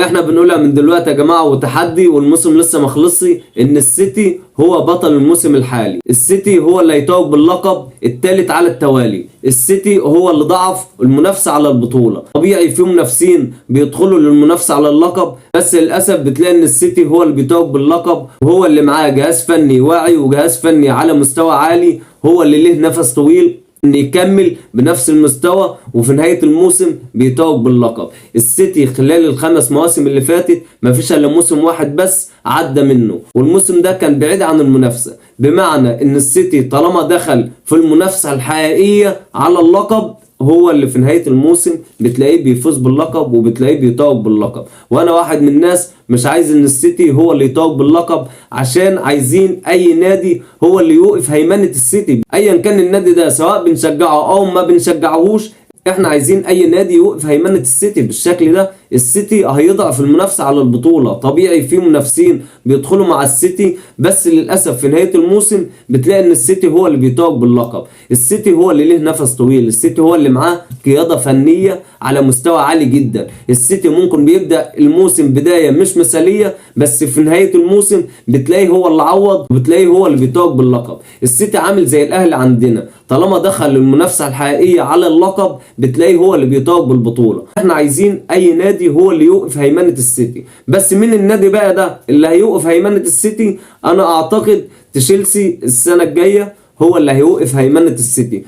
احنا بنقولها من دلوقتي يا جماعة، وتحدي والموسم لسه ما خلصش، ان السيتي هو بطل الموسم الحالي. السيتي هو اللي هيتوج باللقب الثالث على التوالي. السيتي هو اللي ضعف المنافسة على البطولة. طبيعي في منافسين بيدخلوا للمنافسة على اللقب، بس للأسف بتلاقي ان السيتي هو اللي بيتوج باللقب، وهو اللي معاه جهاز فني واعي وجهاز فني على مستوى عالي، هو اللي له نفس طويل ان يكمل بنفس المستوى، وفي نهاية الموسم بيتوج باللقب. السيتي خلال ال5 مواسم اللي فاتت ما فيش الا موسم واحد بس عدى منه، والموسم ده كان بعيد عن المنافسة. بمعنى ان السيتي طالما دخل في المنافسة الحقيقية على اللقب، هو اللي في نهاية الموسم بتلاقيه بيفوز باللقب وبتلاقيه بيتوج باللقب. وانا واحد من الناس مش عايز ان السيتي هو اللي يتوج باللقب، عشان عايزين اي نادي هو اللي يوقف هيمنة السيتي، ايا كان النادي ده، سواء بنشجعه او ما بنشجعهوش. احنا عايزين اي نادي يوقف هيمنة السيتي بالشكل ده. السيتي هيضعف المنافسة على البطولة. طبيعي في منافسين بيدخلوا مع السيتي، بس للأسف في نهاية الموسم بتلاقي ان السيتي هو اللي بيتوج باللقب. السيتي هو اللي له نفس طويل، السيتي هو اللي معاه قيادة فنية على مستوى عالي جدا. السيتي ممكن بيبدأ الموسم بداية مش مثالية، بس في نهاية الموسم بتلاقيه هو اللي عوض وبتلاقيه هو اللي بيتوج باللقب. السيتي عامل زي الأهلي عندنا، طالما دخل المنافسة الحقيقية على اللقب بتلاقيه هو اللي بيتوج بالبطولة. احنا عايزين اي نادي هو اللي يوقف هيمنة السيتي، بس مين النادي بقى ده اللي هيوقف هيمنة السيتي؟ انا اعتقد تشيلسي السنة الجاية هو اللي هيوقف هيمنة السيتي.